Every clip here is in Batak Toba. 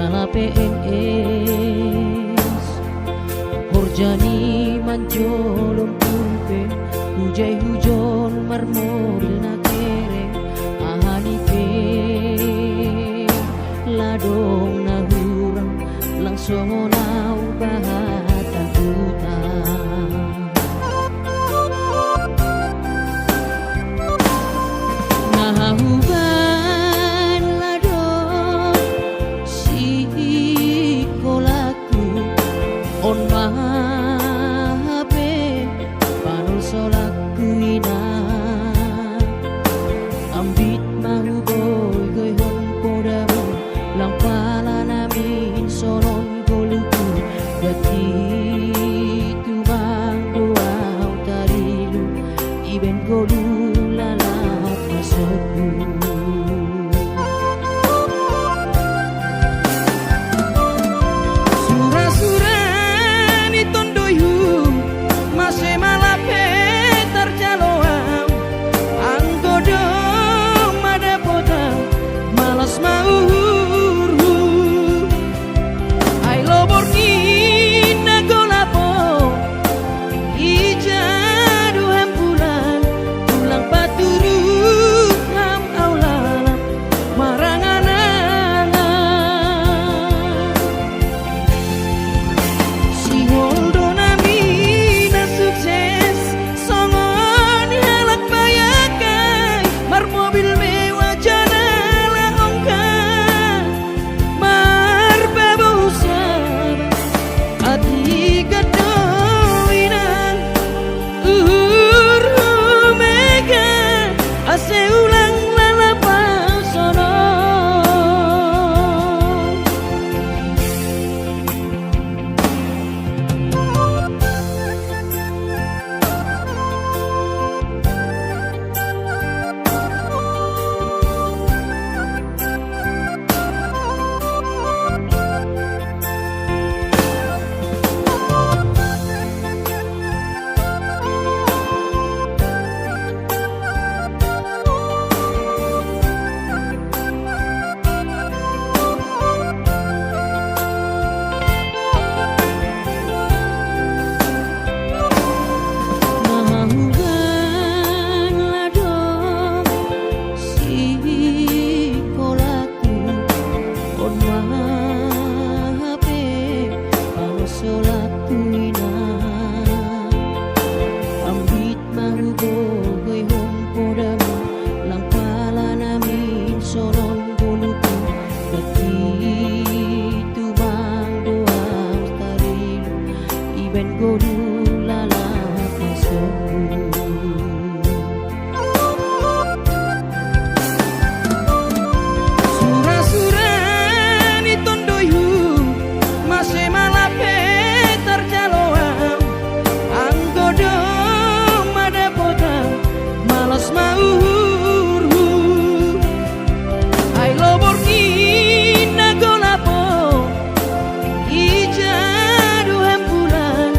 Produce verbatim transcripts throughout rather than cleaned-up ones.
Ala P N S, horja ni manjolom pulpen, hujai hujon marmobil na kereng, aha ni pe ladong na hurang, langsung songon au bahat angkutan. Na hubaen ladong sikolangku, on ma hape panolsolangku inang. Ambit ma hugoigoihon podamu, lang pala namin sonon ngolungku, ganti tumang do au tarilu, ibaen ngolu lalap pasonhu. Surasura ni tondoihu, mase ma lape tarjalo au, anggo domma dapot au, malas ma uhurhu. Ai lobor ni na golap on, ija do hambulan, ulang paturut ham au lalap marangan-angan. Sihol do nami na sukses, songon halak bayak ai, marmobil mewah jala ongkang, marbabo saba, atik do inang, uhurhu mega, asa ulang lalap au sonon. Na hubaen ladong sikolangku, on ma hape panolsolangku inang. Ambit ma hugoigoihon podamu, lang pala namin sonon ngolungku, ganti tumang do au tarilu, ibaen ngolu lalap pasonhu. Surasura ni tondoihu, mase ma lape tarjalo au, anggo domma dapot au, malas ma uhurhu. Ai lobor ni na golap on, ija do hambulan,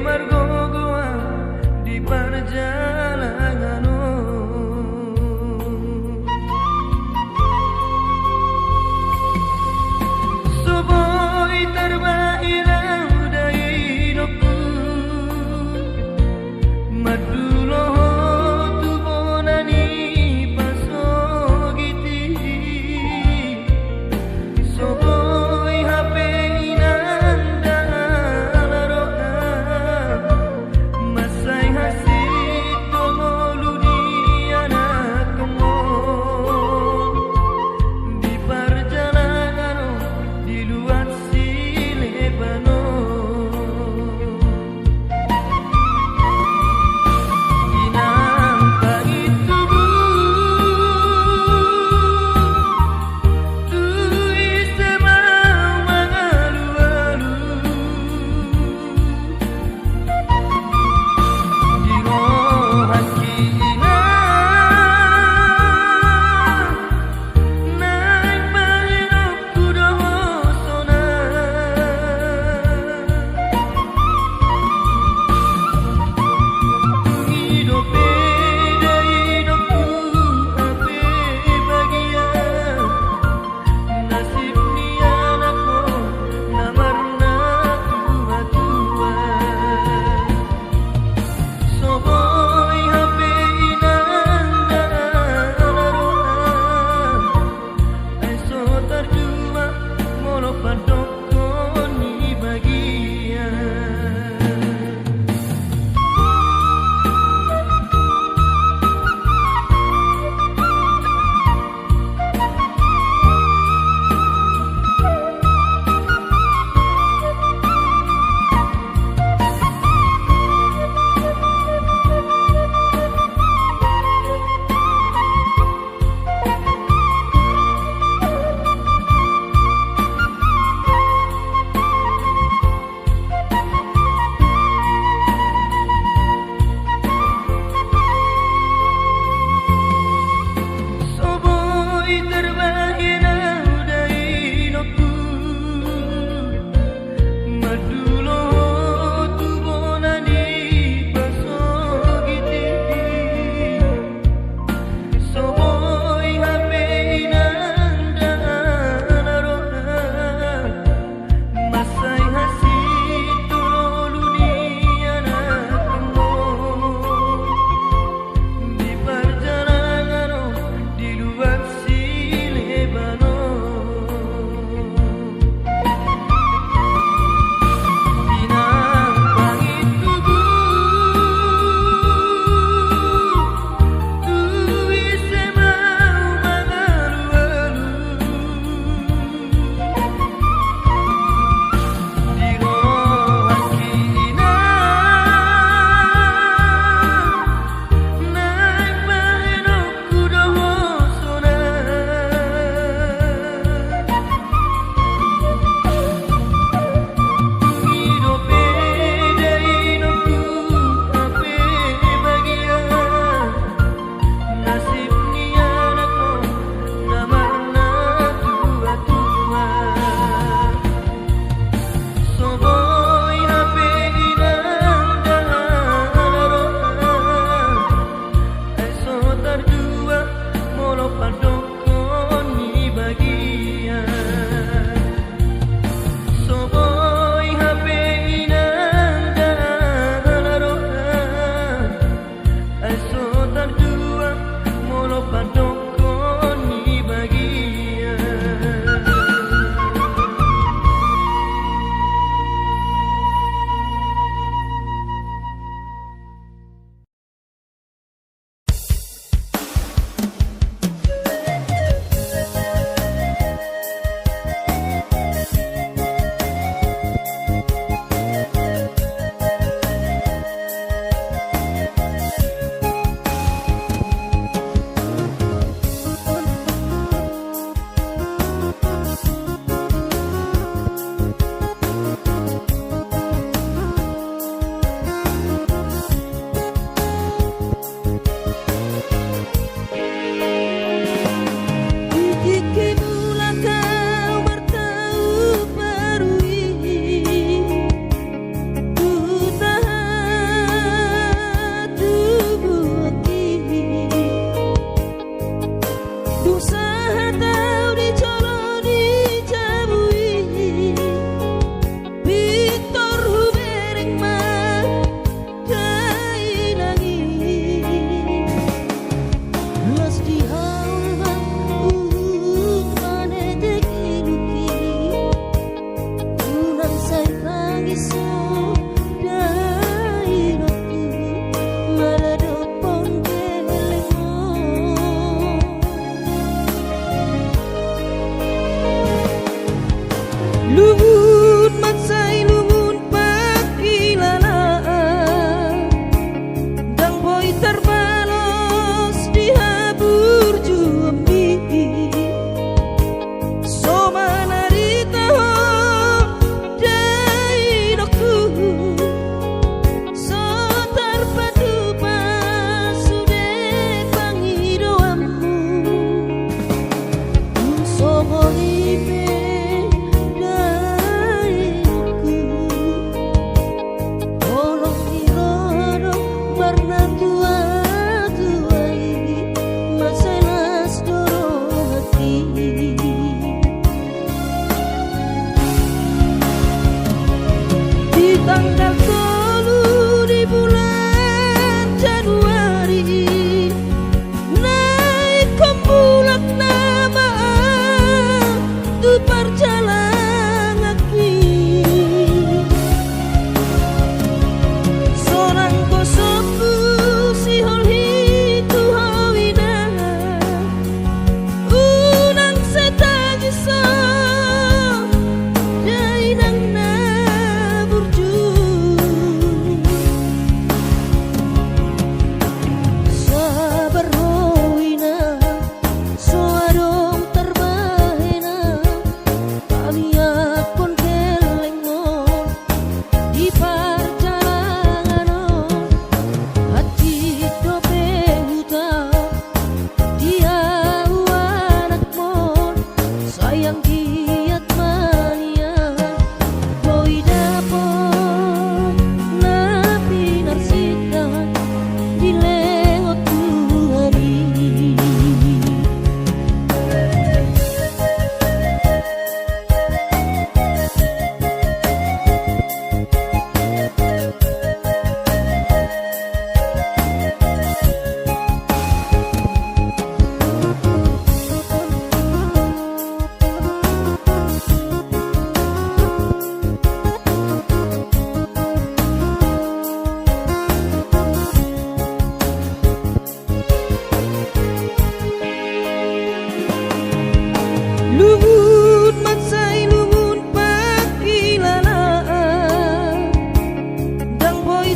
margogoan di parjalanan on. So boi tarbahen au dainongku, mandulo ho tu bona ni pasogit i. So boi hape inang da ala roham mansai hansit do ngolu ni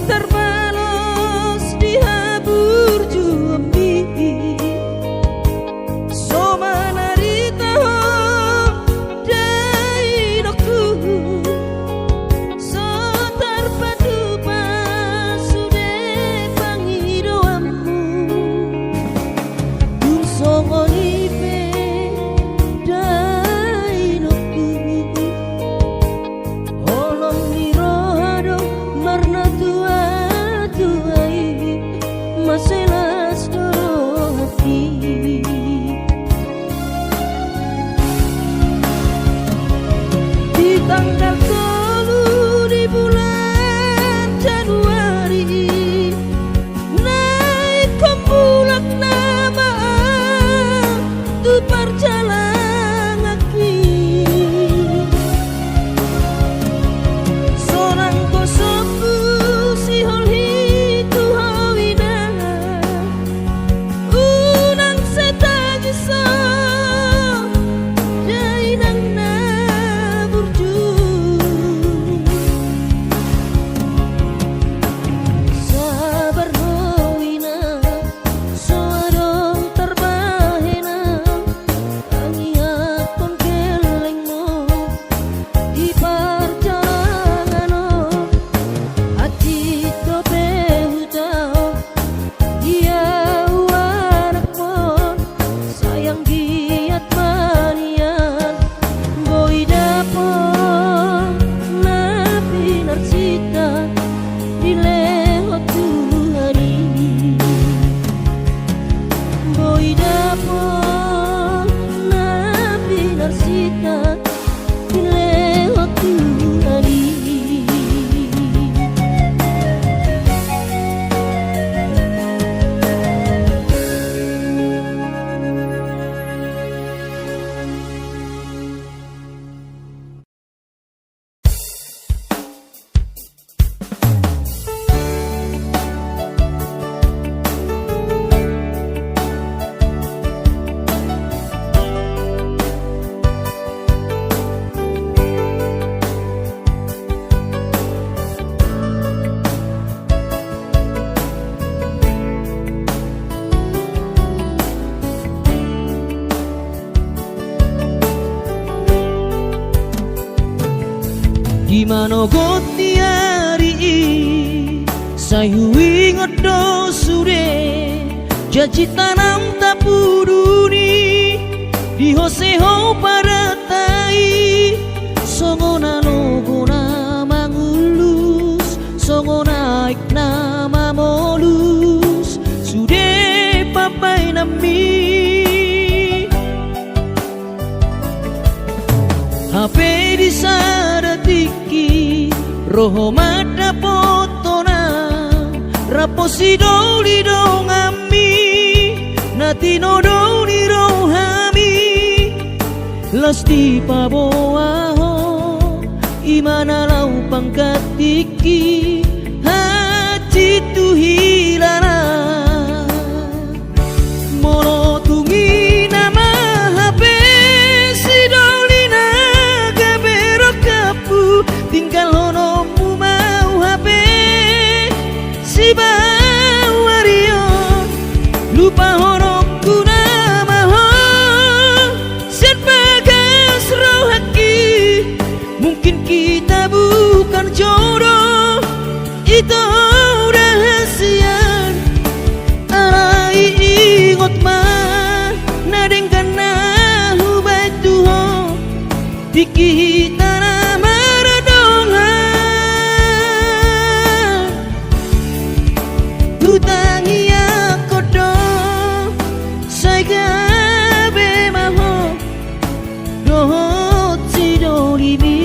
Tarbalos di haburjuonmi, so manarita ho dainongku, so tarpatupa sude pangidoanmu. Dung songon i pe dainongku, holong ni roha do marnatuatua i, mansai las do rohangki. Di tanggal tolu di bulan Januari, naik ke bulan nama tu parjalanganki. Sonang gosokku sihol i tu ho inang, unang sai tangis ho dainang na burju. Sabar ho inang, so adong tarbahen au, tangiangkon gellengmu di parjalangan on. Hansit dope hujalo, ia uanakmu on, sai anggiat ma nian boi dapot na pinarsinta dilehon Tuhan i. Boi dapot na pinarsinta dilehon Tuhan i. Di manogot ni ari i, sai huingot do sude janji na naeng tapudun i. Dihose ho paranta i, songon na logo na mangulus, songon aek na mamolus sude pambahenanmi. Hape di sada tingki ro ho mandapothon au, rap ho sidoli donganmi na tinodo ni rohami. Laos dipaboa ho, i ma na laho panggantingki hansit tu hilala. Molo tung i nama hape sidoli na gabe rongkapmu, tinggalhononmu ma au hape sibaoa ari on. Lupahononku nama ho sian bagas rohangki. Mungkin kita bukan jodoh, ito udah hasian. Alai ingot ma na denggan na hubaen tu ho, tingki hita na mardongan. Hutangiangkon do sai gabe ma ho dohot sidolimi.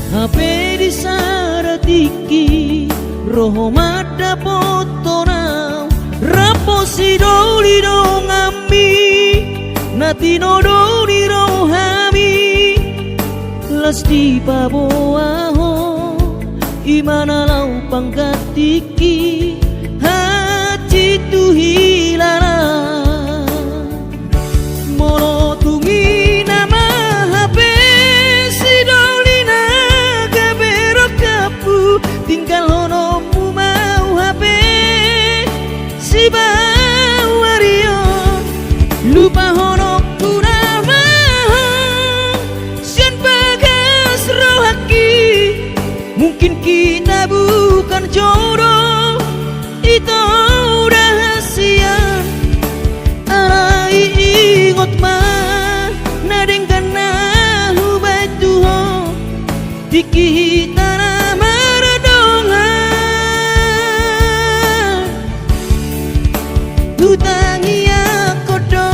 Hape di sada tingki ro ho mandapothon au, rap ho sidoli donganmi na tinodo ni rohami. Las dipaboa ho, i ma na laho panggantingki hansit tu hilala. Molo tung i nama hape sidoli na gabe rongkapmu, tinggalhononmu ma au hape sibaoa ari on. Lupahononku nama ho sian bagas rohangki. Mungkin kita bukan jodoh, ito udah hasian. Alai ingot ma na denggan na hubaen tu ho, tingki hita na mardongan. Hutangiangkon do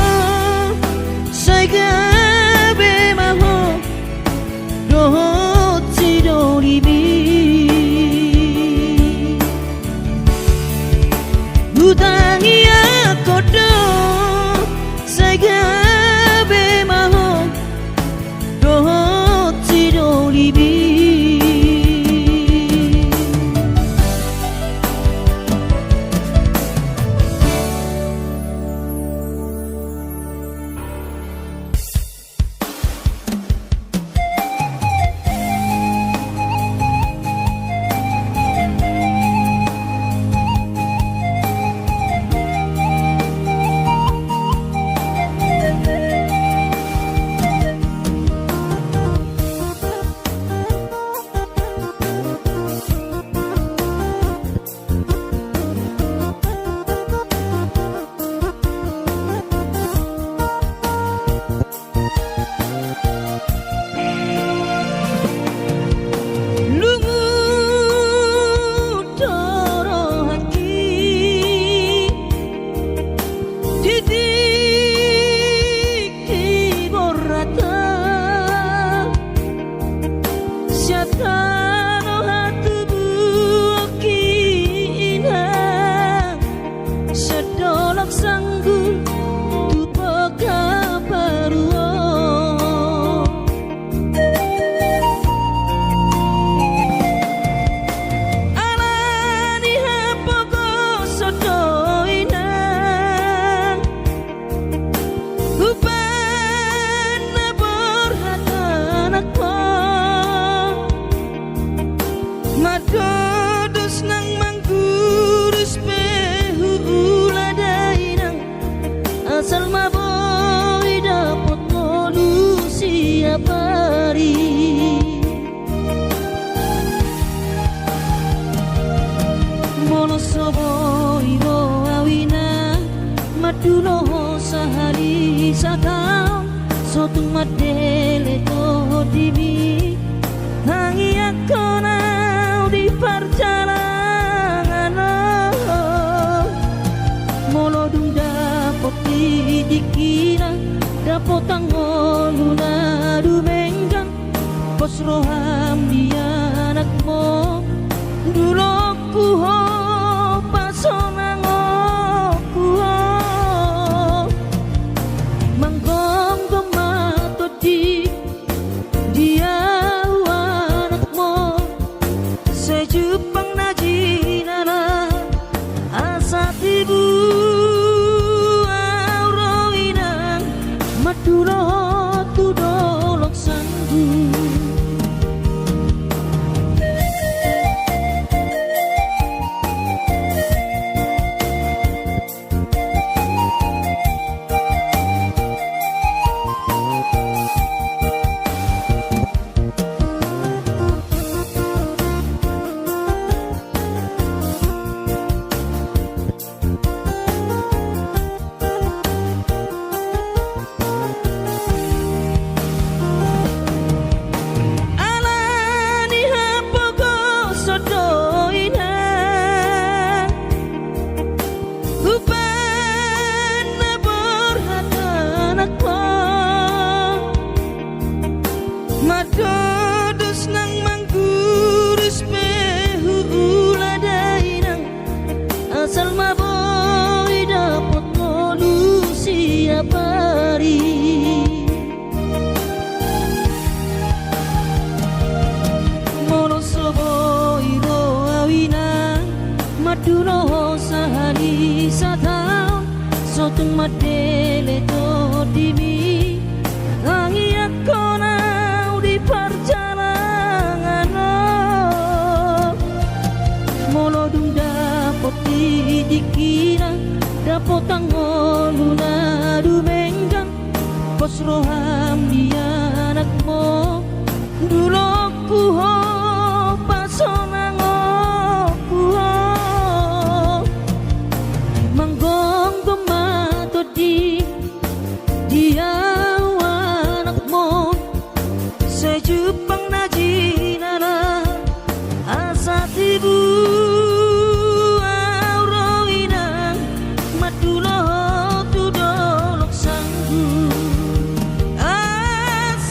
sai gabe ma ho dohot sidolimi. Hutangiangkon do sai gabe ma ho dohot sidolimi. Lungun do rohangki di tingki borhat on. Sian tano hatubuanki inang, sian dolok Sanggul tu Pokhap Baru on. Ala ni hapogoson do inang, umbahen na borhat anakmu. Mandodus nang manggurus pe huula da inang, asal ma boi dapot ngolu siap ari. Molo so boi ro au inang, mandulo ho sahali sataon, so tung mandele tondimi. Tangiangkon au di parjalanan on, molo dung dapot di tingkina, dapotan ngolu na dumenggan, pos roham di anakmu. Dulongku ho, pasonangku ho, manggomgom ma tondi di au anakmu. Sai jumpang na jinala, asa tibu au ro inang, mandulo tu dolok Sanggul. Dulo ho sahali sataon, so tung mandele tondimi. Tangiangkon au di parjalangan on. Molo dung dapot di tingkina, dapot angolu na dumenggan, pos roham di anakmu. Dulokku ho, pasonangonku ho. Manggonggom ma tondi di au anakmu. Sai jumpang na jinala asa tibu au ro inang, mandulo ho tu dolok sanggu. Asa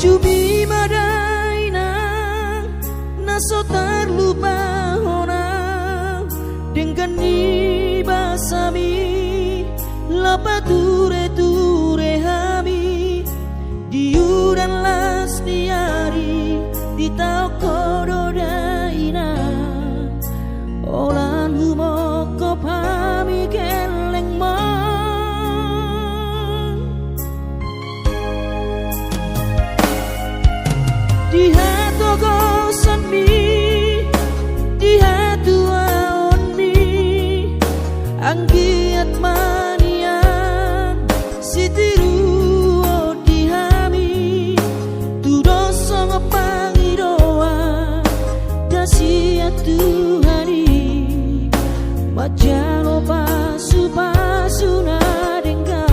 Dumi ma da inang na so tarlupa hona, denggan ni basami, laho pature-ture hami di udan las ni ari, ditaon ho do da inang, holan humongkop hami gellengmon. Di hatogosanmi, di hatuaonmi, anggiat ma nian sitiruon di hami, tudos songon pangidoan da sian Tuhan i, manjalo pasupasu na denggan.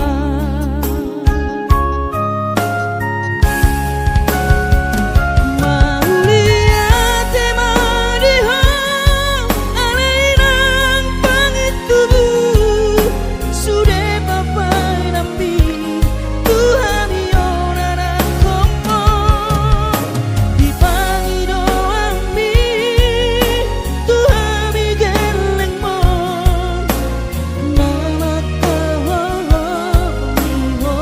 Mauliate ma di Ho ale inang pangintubu, sude pambahenanmi tu hami on anakkonmu, di pangidoanmi tu hami gellengmon, na mangkaholongi Ho.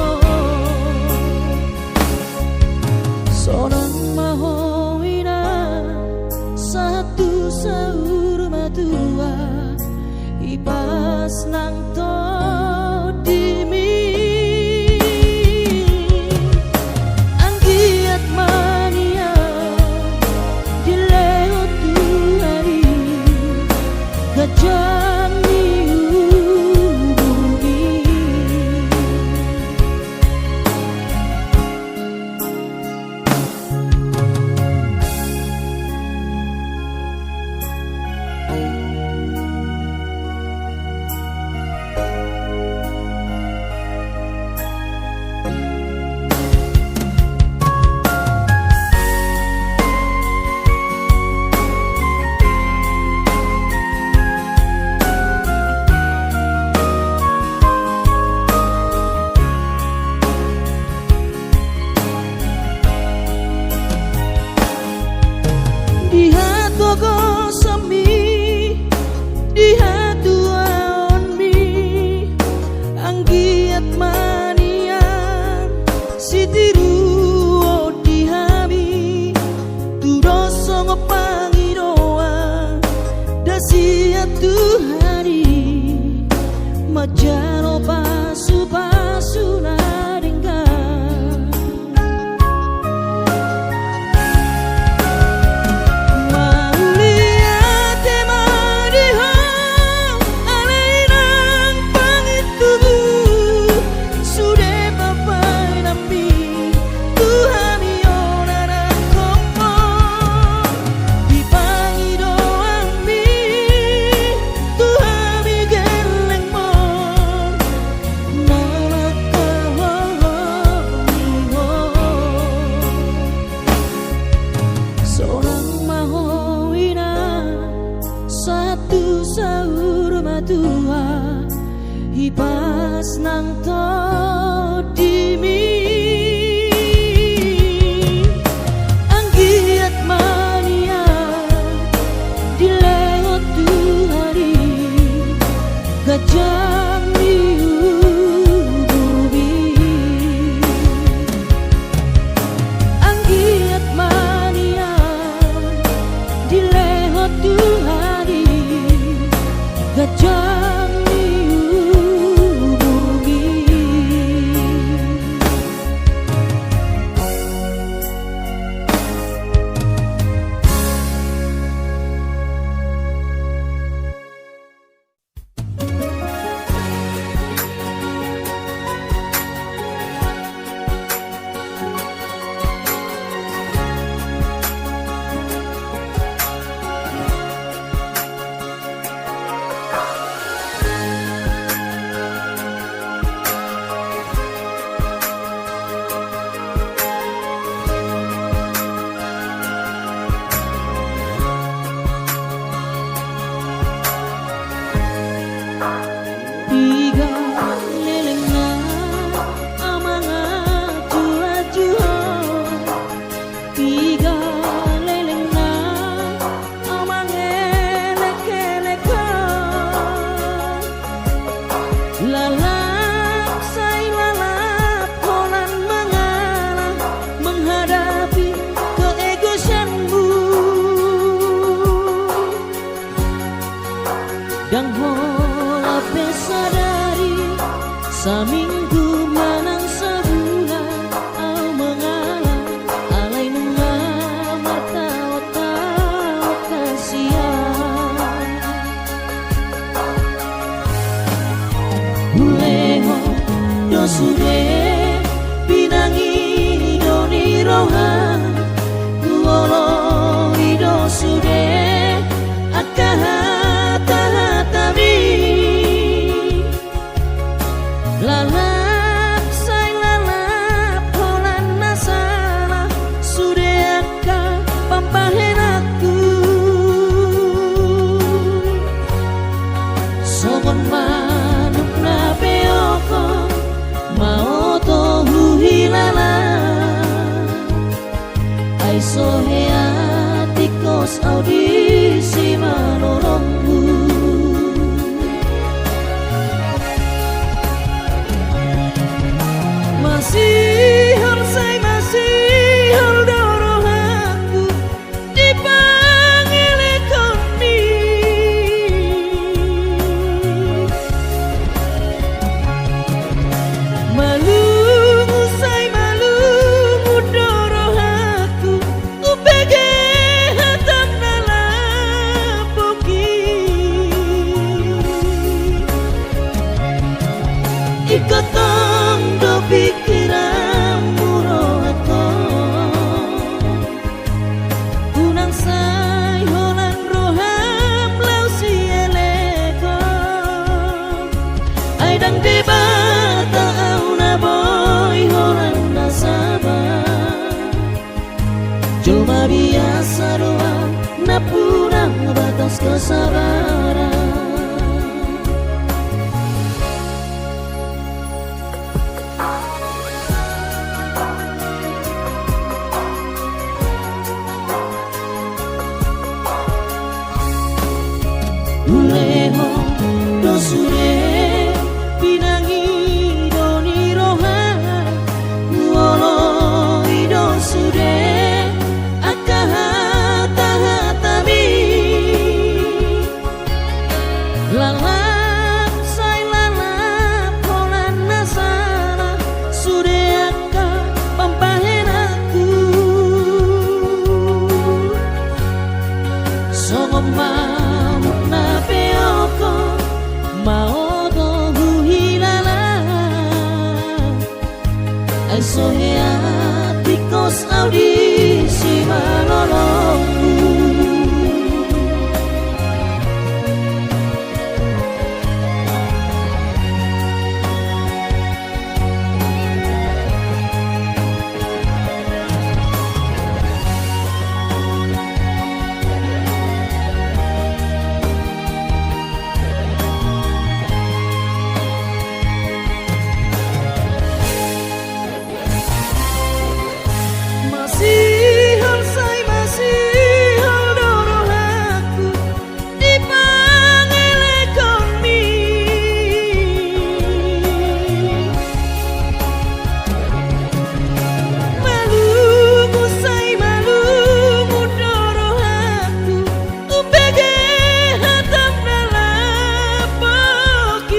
Sonang ma ho inang sahat tu saur matua, hipas nang tondimi. Anggiat ma nian dilehon Tuhan i ganjang ni umurmi. Di hatogosanmi, di hatuaonmi, anggiat ma nian sitiruon di hami, tudos songon pangidoan da sian Tuhan i, manjalo pasupasu na denggan. Mauliate ma di Ho ale inang pangintubu, sude pambahenanmi tu hami on anakkonmu, di pangidoanmi tu hami gellengmon, na mangkaholongi Ho. Sonang ma ho inang sahat tu saur matua, hipas nang tondimi. Anggiat ma nian dilehon Tuhan i ganjang ni umurmi. Anggiat ma nian dilehon Tuhan i ganjang ni umurmi. Ndang holan pe sadari, saminggu manang sabulan, au mangalap alai nunga martaon-taon hasian. Hulehon do sude pinangido ni roha, huoloi do sude angka hata-hatami. Lalap sai lalap holan na sala sude angka pambahenanku. Songon manuk na peokon maoto huhilala, ai so hea tingkos au di simalolongmu. Masihol sai masihol do rohangku di pangelekonmi. Malungun sai malungun do rohangku umbege hatam na lapok i. Ingkon tong do pingkiranmu rohangkon. Unang sai holan roham laos sielekon. Ai ndang Debata au na boi holan na sabar. Jolma biasa do au nampuna batas kesabaran. Hulehon do sude pinangido ni roha, huoloi do sude angka hata-hatami. Lalap sai lalap holan na sala sude angka pambahenanku. Songon manuk na peokon maoto huhilala, ai so hea tingkos au di simalolongmu. Masihol sai masihol do rohangku di pangelekonmi. Malungun sai malungun do rohangku umbege hatam na lapok i.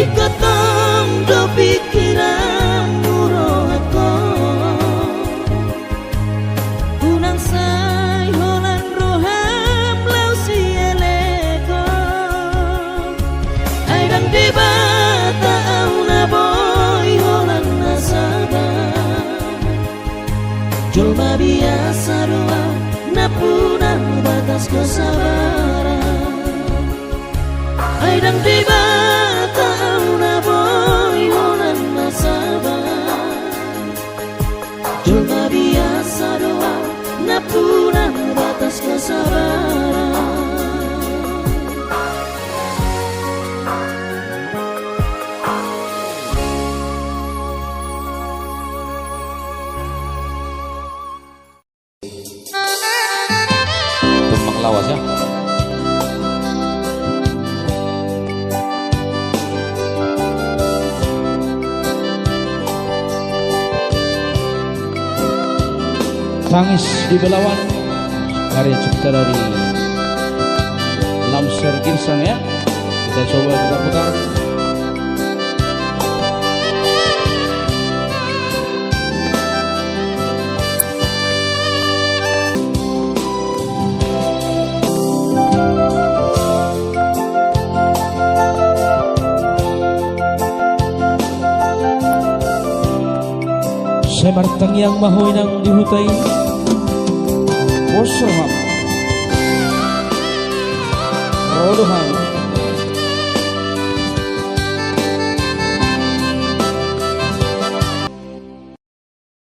Ingkon tong do pingkiranmu rohangkon. Unang sai holan roham laos sielekon. Ai ndang Debata au na boi holan na sabar. Jolma biasa do au nampuna batas kesabaran. Ai ndang Debata au na boi holan na sabar. Jolma biasa do au nampuna batas kesabaran. Tumpang lawas, ya. Tangis di Belawan. Karya cipta dari Lamsar Girsang, ya. Kita coba putar-putar. Sai martangiang ma ho inang di huta i. Pos roham. Ro do hami.